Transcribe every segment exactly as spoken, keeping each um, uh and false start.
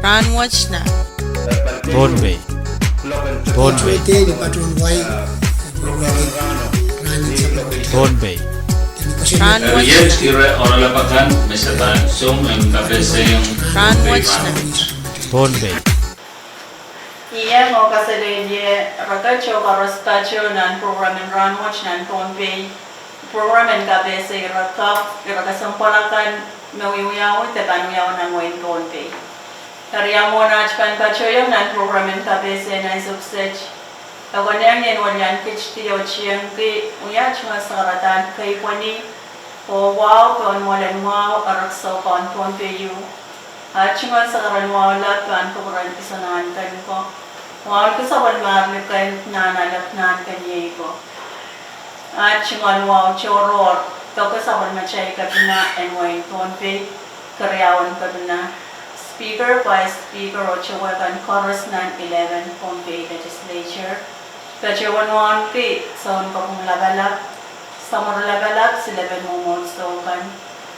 Rahnwet nan Pohnpei. Pohnpei. Tei ni patohwan wai, eh, Pohnpei. Rahnwet nan. Ire oaralap akan me se pahn song en kapehsehiong Rahnwet nan Pohnpei. Ih, I kaselehlie reket oh koaros pato nan program en Rahnwet nan Pohnpei. Program en kapehse ire kak, ire kesempwal akan me wiewiawi de pahn wiawi nan wehin Pohnpei. Eri mwohn aht pahn patohiong nan program en kapehse nan ansou kiset, e konehng ien welian kit di oh tiengki wia tungoal sakaradahn keipweni oh wahu pohn mwoalen wahu erekiso pohn Pohnpei ieu. Aht tungoal sakaradahn wahu lap pahn kupwuren Isonahn Kenko. Wauneki sapwellimar likin Nahnalek Nahnkeniei ko. Aht tungoal wahu tohrohr, peki sapwellimatail kepina en wehin Pohnpei, keriaun kepina, Speaker, Vice Speaker oh towe kan koaros nan eleven Pohnpei Legislature. Patohwan wauneki Sounkopwung Lapalap, Samworo Lapalap, Silepen Mwomwohdiso kan,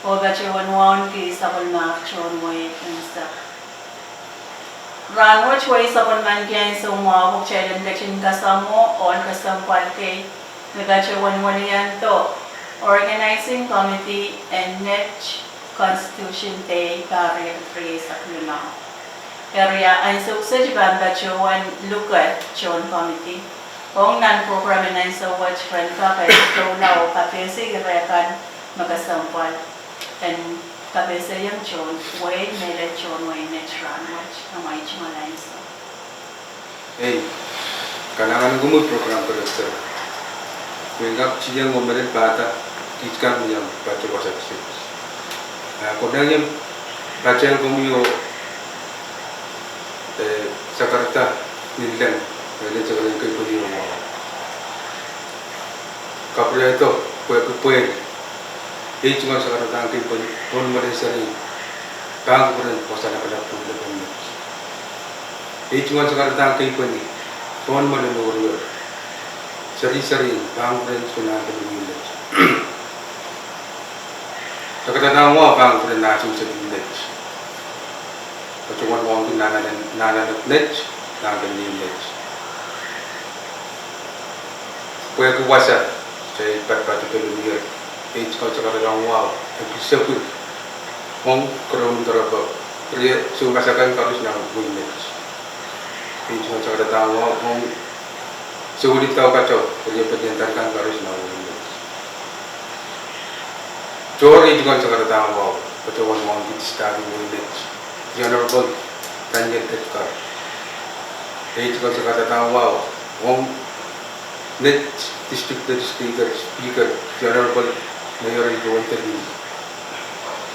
oh patohwan wauneki sapwellimar tohn wehi unsek. Rahnwet wehi sapwellimanki ansou mwahu pwe kitail en ketin kasamwo ohl kesempwal kei me patohwan weliandi Organizing Committee en Net Constitution Day pahr riekid rieisek limau. Eri ansou kiset I pahn patohwan luke tohn committee ong nan program en ansou wet ren kak en doula oh kapehse ire kan me kesempwal en kapehsehiong tohn wehi mehlel tohn wehi Net rahnwet. Amwail tungoal ansou. Ei, kalahngan en komwi program director. Pwe I kak tieng oh mehlel pahda, kiht kak mie pahn patohwan wasa kiset. Ah, komw nang iang patehng komwi oh, eh, sakarada ni leng, eh, leng sakarada keipweni oh wahu. Kapwurehdo pwehki pwehn ei tungoal sakaradahn keipweni pohn mwoalen serihn pahn kupwuren wasa lapalap pohn lepin met. Ei tungoal sakaradahn keipweni pohn mwoalen oreor seri serihn pahn kupwuren Isonahn Kenko met. Sakaradahn wahu pahn kupwuren Nahsin Seri met. Patohwan wauneki Nahnalek, Nahnalek Net, Nahnkeniei met. Pwehki wasa, se patopato pelian, ei tungoal sakaradahn wahu, e pil sewesei ong Kereun Doaropwe, rie soumas akan koaros nan wehi Net. Ei tungoal sakaradahn wahu ong sewese doadoahk, rie pelian kan koaros nan wehi Net. Tohrohr ei tungoal sakaradahn wahu, patohwan wauneki District Attorney wehi Net, The Honorable Daniel Edgar. Ei tungoal sakaradahn wahu ong Net District Legislature Speaker, The Honorable Mayor Ilowen Terry.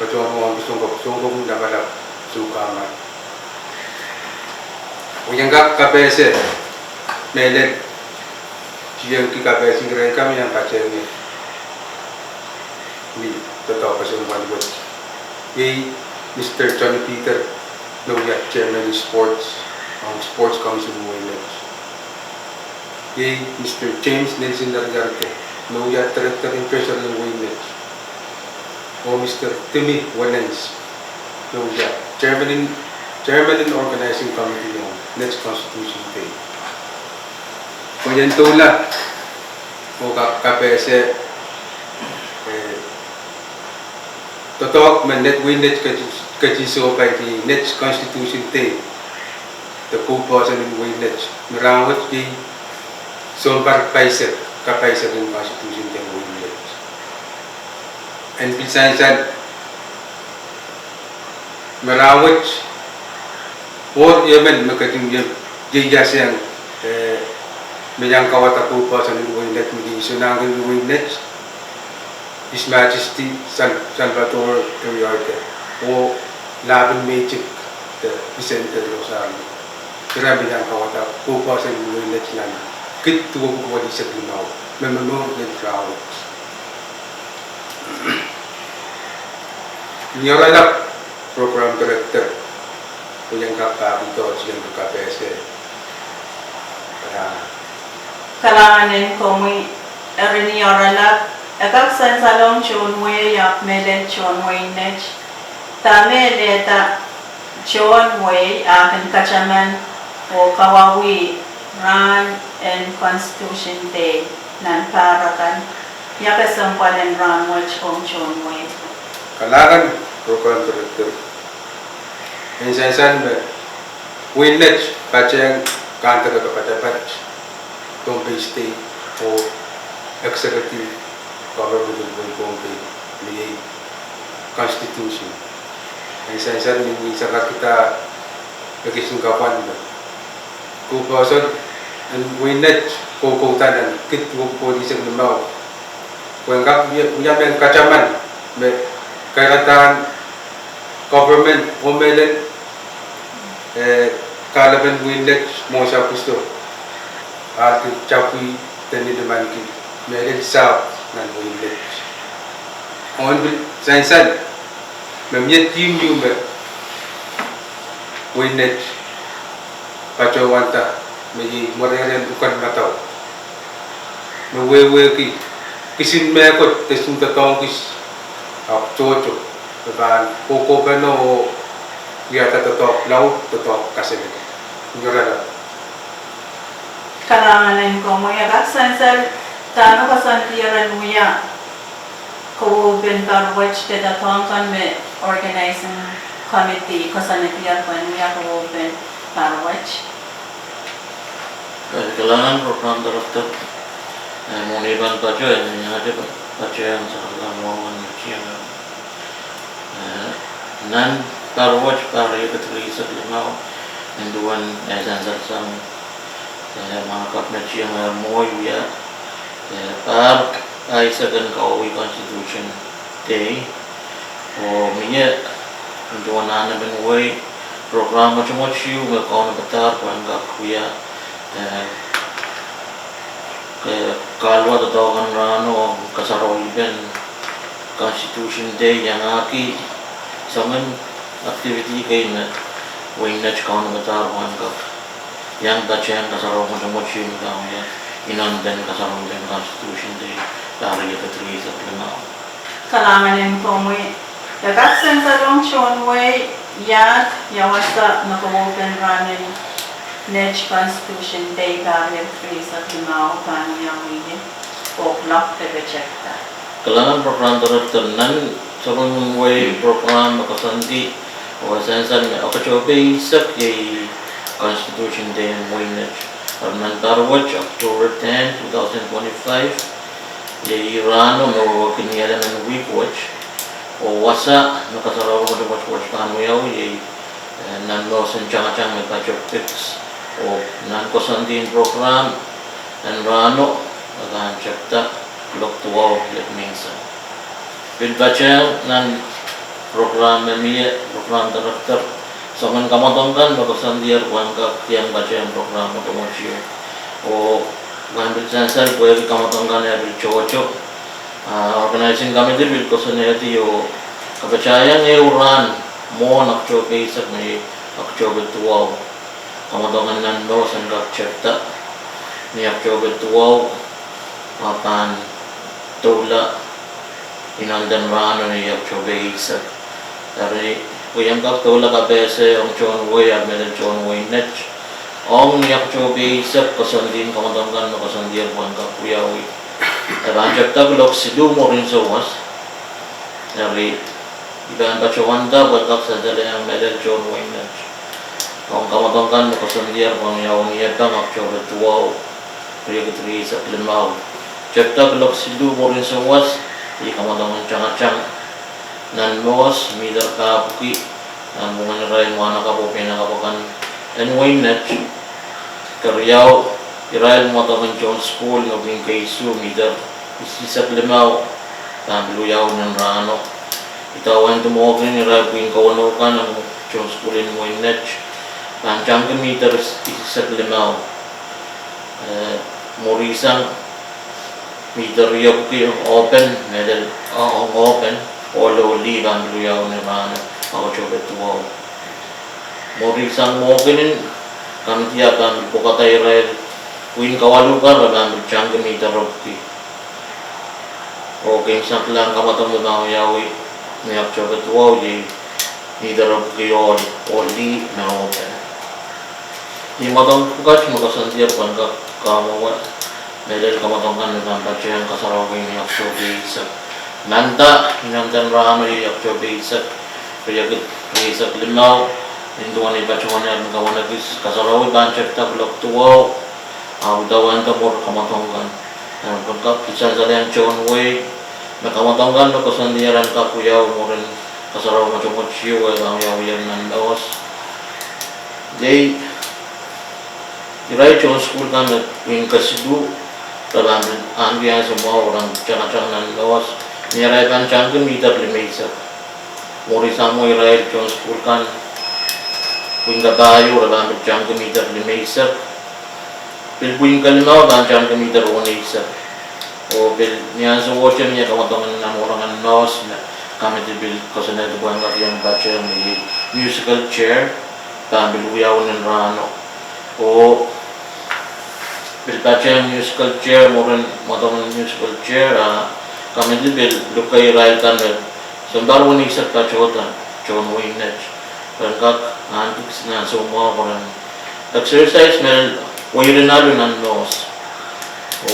Patohwan wauneki Sounkopwung, Sounkopwung Lapalap, Soukamar. Oh I kak kapehse mehlel, tiengki kapehse ire kan me I pahn patehng ie ni doadoahk kesempwal wet. Iei Mister Johnny Peter, me wia Chairman en Sports, ong Sports Commission wehi Net. Iei Mister James Nelson Lariarke, me wia Director en Treasury wehi Net. Oh Mister Timmy Wellens, me wia Chairman en, Chairman en Organizing Committee ong Net Constitution Day. Pwe I en doula oh kak kapehse, eh, doadoahk me Net, wehi Net ketin, ketin sohpai ni Net Constitution Day de kou poahsoan en wehi Net, me rahnwet iei sounpar pahisek, kapahisek en Constitution Day wehi Net. En pil sansal me rahnwet, oh emen me ketin ieiaseng, eh, me iang kawada kou poahsoan en wehi Net me iei Isonahn Kenko wehi Net, His Majesty Sal-, Salvador Iriarte, oh Lapin Meitik de Vicente Rosario. Ira me iang kawada kou poahsoan en wehi Net nan kid duwepwiki welisek limau, me momour lel rahnwet. Ni oaralap Program Director, pwe I en kak pahkihdo tiengki kapehse. Kalahngan. Kalahngan en komwi. Eri ni oaralap, e kak sansalong tohn wehi ahpw mehlel tohn wehi Net, dahme e lehda Tohn wehi, a kin kataman oh kawauwih rahn en Constitution Day nan pahr akan. Ia kesempwal en rahn wet ong tohn wehi? Kalahngan, Program Director. En sansal me wehin Net patehng kahntekeke padapadahk Pohnpei State oh Executive Government en Pohnpei, me iei Constitution. En sansal me ni sakakida ekis en kapwal me koupwoson en wehin Net koukouda nan kid duwepwuo kohdi eisek limau. Pwehn kak wia, wia mehn kataman me kairadahn government oh mehlel, eh, kahlepen wehin Net mwohn South East, a kin tapwih de lilimaniki mehlel South nan wehin Net. Ong pil sansal me mie dihmw ieu me wehin Net patohwanda, me iei mwerehre en ukan madau, me wehwehki kisin mehkot de kisin doadoahk kis, ahpw tohto, me pahn kohkohpene oh wiahda doadoahk laud, doadoahk kaselel. Ngerala. Kalahngan en komwi. E kak sansal dahme koasoandier en wia kawehwehpen pahr wet de doadoahk kan me organizing committee koasoandier pwehn wia kawehwehpen pahr wet? Eh, kalahngan Program Director. Eh, mwohn ei pahn patohwan, eh, iangete patohwan sarawi kan wawan me tiang. Eh, nan pahr wet, pahr riekid rieisek limau, nin duwen, eh, sansal sang, eh, mwahnakapw me tiang, eh, mwohn wia, eh, pahr pahisek en kawauwih Constitution Day. Oh mie, nin duwen ahn emen wehi, program mwotomwot ieu me kaunopada pwehn kak wia, eh, ke, kahluwa doadoahk en rahno ong kasarawipen Constitution Day, iangahki soangen activity kei me wehin Net kaunopada pwehn kak iang patehng kasarawi mwotomwot ieu me pahn wia inenen kasarawi en Constitution Day, pahr riekid rieisek limau. Kalahngan en komwi. E kak sansalong tohn wehi, iahd ia wasa me kawehwehpen rahn en Net Constitution Day pahr riekid rieisek limau pahn wiawi ie, oh kuloak de pwe tepda? Kalahngan Program Director. Nan soangen wehi program me koasoandi, oh sansal me Oktohpe eisek iei Constitution Day en wehin Net. Eri nan pahr wet, October ten, two thousand twenty-five, iei rahno me wehwehki ni elemen wihk wet, oh wasa me kasarawi mwotomwot wet pahn wiawi iei, eh, nan mwohsen tangatang me patohwan pid, oh nan koasoandien program en rahno, e pahn tepda kuloak duwau liet menseng. Pil patehng nan program me mie, Program Director, soangen kamwadong kan me koasoandier pwehn kak iang patehng program mwotomwot ieu. Oh pwehn pil sansal pwehki kamwadong kan e pil tohto, ah, organizing committee pil koasoanehdi oh kapatahieng ehu rahn mwohn Oktohpe eisek me Oktohpe duwau. Kamwadong en nan mwohsen kak tepda ni Oktohpe duwau, ah pahn doula inenen rahno ni Oktohpe eisek. Eri pwe iang kak doula kapehse ong tohn wehi ahpw mehlel tohn wehin Net, ong ni Oktohpe eisek koasoandien kamwadong kan me koasoandier pwehn kak wiawi, e pahn tepda kuloak siluh mwurin sawas. Eri I pahn patohwanda pwe kak sansal iang mehlel tohn wehin Net ong kamwadong kan me koasoandier pwehn wiawi ni epeng Oktohpe duwau, riekid rieisek limau. Tepda kuloak siluh mwurin sawas, ih kamwadong en tangatang. Nan mwohs, mihter pahpwiki, nan mwurin irail mwahnakapw oh peinakapw akan en wehin Net. Keriau, irail mwadang en tohn sukuhl me pwihn K S U, mihter isisek limau, pahn pil wiawi nan rahno. Idawehn tumwahkin irail pwihn kawenou kan ong tohn sukuhl en wehin Net, pahn tangki mihter isisek limau. Eh, mwurin sang, mihter riepwuki ong open, mehlel, ah, ong open, oh lih pahn pil wiawi ni rahno, Oktohpe duwau. Mwurin sang mwohkin, kamidi ahpw pahn pwukada irail pwihn kawalu kan, re pahn pil tangki mihter epwiki. Oh kin sang kilang kamwadong me pahn wiawi ni Oktohpe duwau, iei Ni deropwuki ohl, ohl lih me open. Ni mwadang pwukat me koasoandier pahn kak kamwahu, mehlel kamwadang kan me pahn patehng kasarawi ni Oktohpe eisek. Nanda, ni nanden rahno iei Oktohpe eisek, riekid rieisek limau, nin duwen ei patohwan ni kawanakis, kasarawi pahn tepda kuloak duwau, ah, udawanda mwurin kamwadang kan. Eh, pahn kak kisansalehiong tohn wehi, me kamwadang kan me koasoandier en kak wiawi mwurin kasarawi mwotomwot ieu, eh, pahn wiawi nan Mehs. Iei irail tohn sukuhl kan me pwihn kesiluh, re pahn pil ahneki ansou mwahu ren tangatang nan Mehs, ni arail pahn tangki mihter limeisek. Mwurin samwo irail tohn sukuhl kan pwihn kapahieu, re pahn pil tangki mihter limeisek. Pil pwihn kelimau pahn tangki mihter weneisek. Oh pil ni ansou wet mie kamwadang nan Warangan Mehs me committee pil koasoanehdi pwehn kak iang patehng musical chair, pahn pil wiawi nan rahno. Oh pil patehng musical chair, mwurin mwadang musical chair, ah, committee pil luke irail kan me sounpar weneisek patohda, tohn wehi Net. Pwehn kak ahneki kisin ansou mwahu pwehn exercise me wehi rin alu nan Mehs.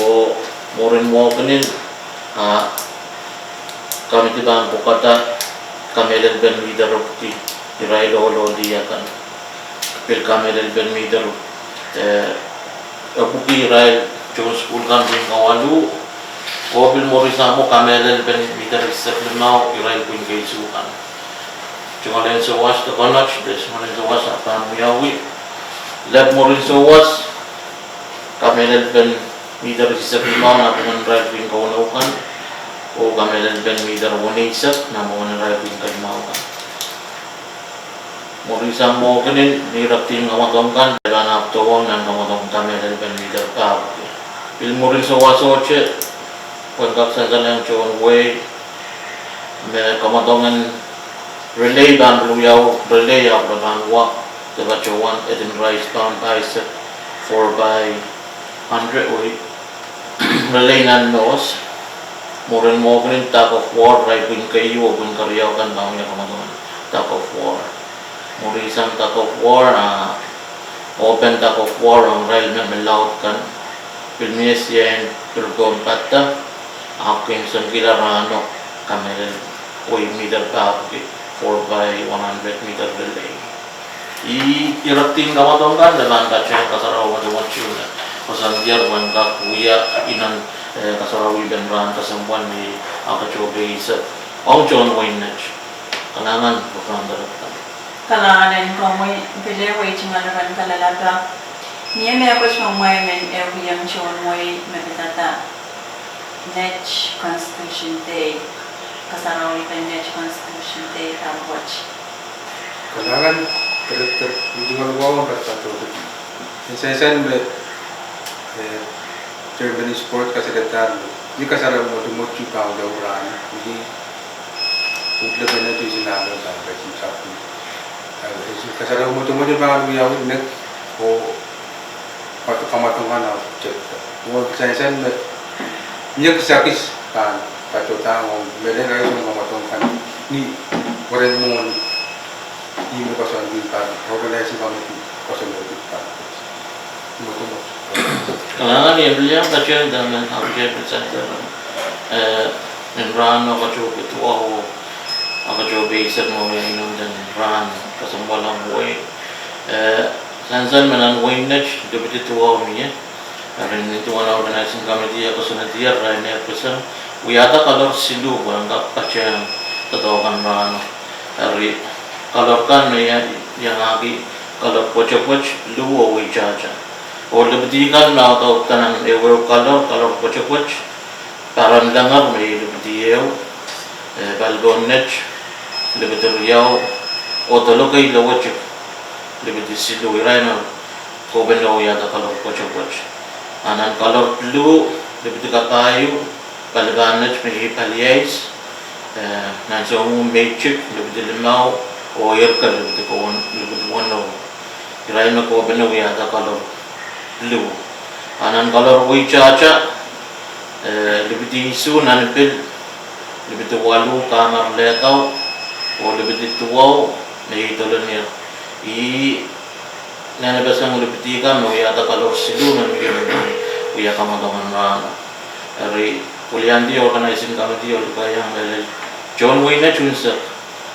Oh mwurin mwohkinin, ah, committee pahn pwukada kamehlelpen mihter epwiki irail ohl lih akan. Pil kamehlelpen mihter, eh, epwiki irail tohn sukuhl kan pwihn kawalu, oh pil mwurin samwo kamehlelpen mihter eisek limau irail pwihn keisuh kan. Tungoal en sawas de konot, de tungoal en sawas ahpw pahn wiawi. Lap mwurin sawas, kamehlelpen mihter eisek limau nanpwungen irail pwihn kauno kan, oh kamehlelpen mihter weneisek nanpwungen irail pwihn kelimau kan. Mwurin samwo mwohkinin ni irekdihn kamwadang kan, pahn ahpw dohwong nan kamwadang kamehlelpen mihter pahpwiki. Pil mwurin sawasohte, pwehn kak sansalehiong tohn wehi, me kamwadang en relay pahn pil wiawi, relay ahpw re pahn wa, de patohwan eden rice pahn pahisek, four by hundred wehi relay nan Mehs. Mwurin mwohkinin tug of war, irail pwihn keieu oh pwihn keriau kan pahn wia kamwadang en tug of war. Mwurin sang tug of war, ah, open tug of war ong irail me, me laud kan. Pil mie siain pil pwon pahda, ahpw kin songkihla rahno kamehlel wehi mihter pahpwiki, four by one hundred mihter relay. Ih irekdihn kamwadang kan me pahn patehng kasarawi mwotomwot ieu me koasoandier pwehn kak wia inan, eh, kasarawipen rahn kesempwal me Oktohpe eisek ong tohn wehi Net. Kalahngan, Reverend Director. Kalahngan en komwi, pil ehu tungoal en kalelapak. Mie mehkot me mwein men ehu iang tohn wehi me pidada Net Constitution Day, kasarawipen Net Constitution Day pahn pwoat. Kalahngan, Director, ni tungoal wahu en patohdo. En sansal me, eh, Chairman Sport kasaledahr me, ni kasarawi mwotomwot pahn wiawi rahn, ni uhd lepin Net isinalo pahn ketin sapw. Ah, kasarawi mwotomwot pahn wiawi Net, oh pahn kamwadang kan ahpw tepda. Oh sansal me, ni kisakis pahn patohda ong mehlel rice ong kamwadang kan ni weren mwohni. Ih me koasoandi pahn, organizing committee koasoandi pahn. Mwotomwot. Kalahngan, I pil iang patehng dahme ahpwtehn pil sansal, eh, en rahn Oktohpe duwau, Oktohpe eisek me wia inenen rahn kesempwal ong wehi. Eh, sansal me nan wehi Net, deputy duwau mie. Eri ni duwen organizing committee e koasoanedier irail me pwosang, wiahda kolor siluh pwehn kak patehng doadoahk en rahno. Eri kolor kan me ia, iangahki kolor pwetepwet, luh oh weitahta. Oh lipidi kan me audaudla nan ehuehu kolor, kolor pwetepwet, Paranlenger me iei lipidi ehu, eh, Palipoun Net lipidi riau, oh Dolokei Lowetik lipidi siluh, irail me kohpene wiahda kolor pwetepwet. A nan kolor blue, lipidi kapahieu, Palipanet me iei Paliais, eh, Nansoungu Meitik lipidi limau, oh Irka lipidi ko-, lipidi weneu. Irail me kohpene wiahda kolor blue. A nan kolor weitahta, eh, lipidi isuh Nanpil, lipidi waluh Kamar Lehdau, oh lipidi duwau me iei Dolonier. Ih nehn epeseng lipidi kan me wiahda kalor siluh me mie wia kamwadong en rahno. Eri, wiliandi organizing committee oh lukaiang me lel tohn wehi Net unsek.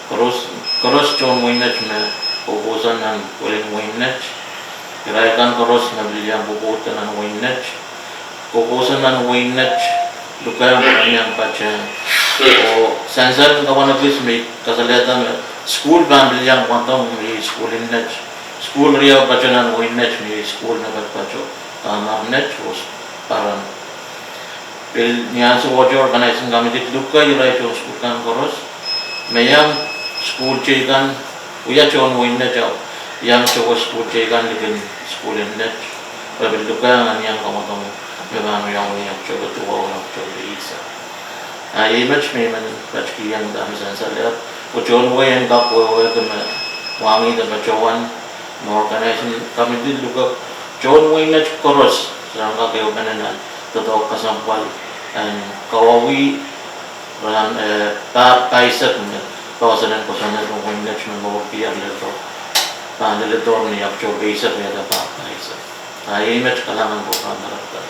Koaros, koaros tohn wehi Net me koukousoan nan welin wehi Net. Irail kan koaros me pil iang pwopwoud nan wehi Net. Koukousoan nan wehi Net, lukaiang pahn iang patehng. Oh sansal kawanokis me kasalehda me sukuhl pahn pil iang mwadong me iei sukuhl en Net. Sukuhl riau patoh nan wehi Net me iei sukuhl me patopato Kamar Net oh Paran. Pil ni ansou wet organizing committee luke irail tohn sukuhl kan koaros. Me iang sukuhl teikan, wia tohn wehi Net, iang towe sukuhl teikan likin sukuhl en Net. Re pil lukaiang en iang kamwadong me pahn wiawi ni Oktohpe duwau oh Oktohpe eisek. A iei met me I men patohwan kihong dahme sansalehr. Oh tohn wehi en kak wehwehki me mwahngih de patohwan me organizing committee luke tohn wehi Net koaros, sang kak ehupene nan doadoahk kesempwal en kawauwih rahn, eh, pahp paisek me poahsoan en kosonned en wehi Net me mour kier leledo, pahn leledo ni Oktohpe eisek, wiahda pahp paisek. A iei met, kalahngan Program Director.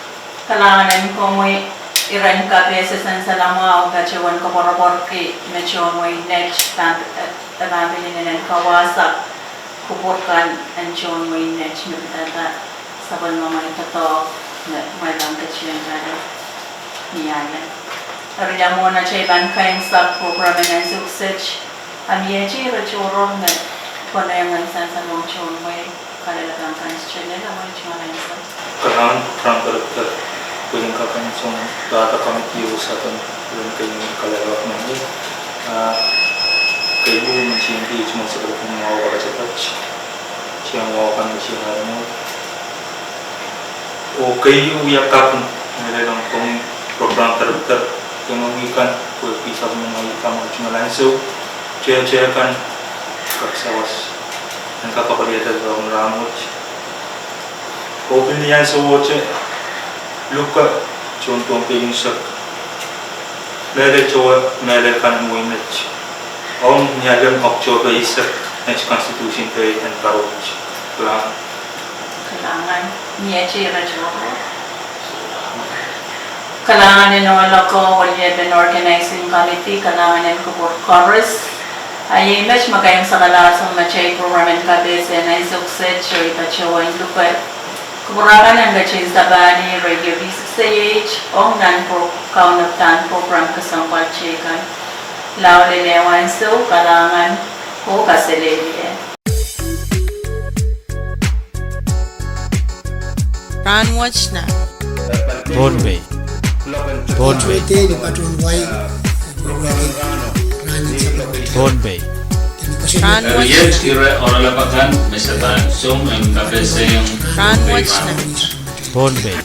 Kalahngan en komwi iren kapehse sansalamwahu patohwan koapworopworki me tohn wehi Net pahn, eh, pahn pil inenen kawahsang kupwur kan en tohn wehi Net me pidada sapwellimamwail doadoahk me mwail pahn ketin kala ni ale. Eri ia mwomwen atail pahn kaimwisekala program en ansou kiset, a mie ire tohrohr me konehng en sansalong tohn wehi, kalelapak kan sitene la mwail tungoalenso. Kalahngan Program Director, pwehn kak ansou dahda committee oh sapeng, pwehn keieu kalelapak nan ie. Ah, keieu me senti ehu me sipil pwung wahu kapatapat, tiahk wahu kan me tiahk alamo. Oh keieu wia kaping, mehlel ong komwi Program Director, kemwi kan, pwehki sapwellimamwail kan me tungoal ansou, tehte kan, kak sawas, en kak kapwaiada doadoahk en rahnwet. Oh pil ni ansou wet, luke tohn Pohnpei unsek, mehlel towe, mehlel kan wehi Net. Ong ni ale Oktohpe eisek, Net Constitution Day en paruwet. Kalahngan. Kalahngan. Mie ire tohrohr. Kalahngan en ohloko, weliepen organizing committee, kalahngan en kupwur koaros. A iei met me kaimwisekala ansou me atail program en kapehse en ansou kiset, oh I patohwan luke kupwur akan en ketin sapahni Radio V six A H ong nan pro-, kaunop dahn program kesempwal teikan. Lao lel ehu ansou, kalahngan oh kaselehlie. Rahnwet nan Pohnpei. Pohnpei. Pohnpei. Rahnwet. Ire oaralap akan me se pahn song en kapehse ong Rahnwet nan Pohnpei.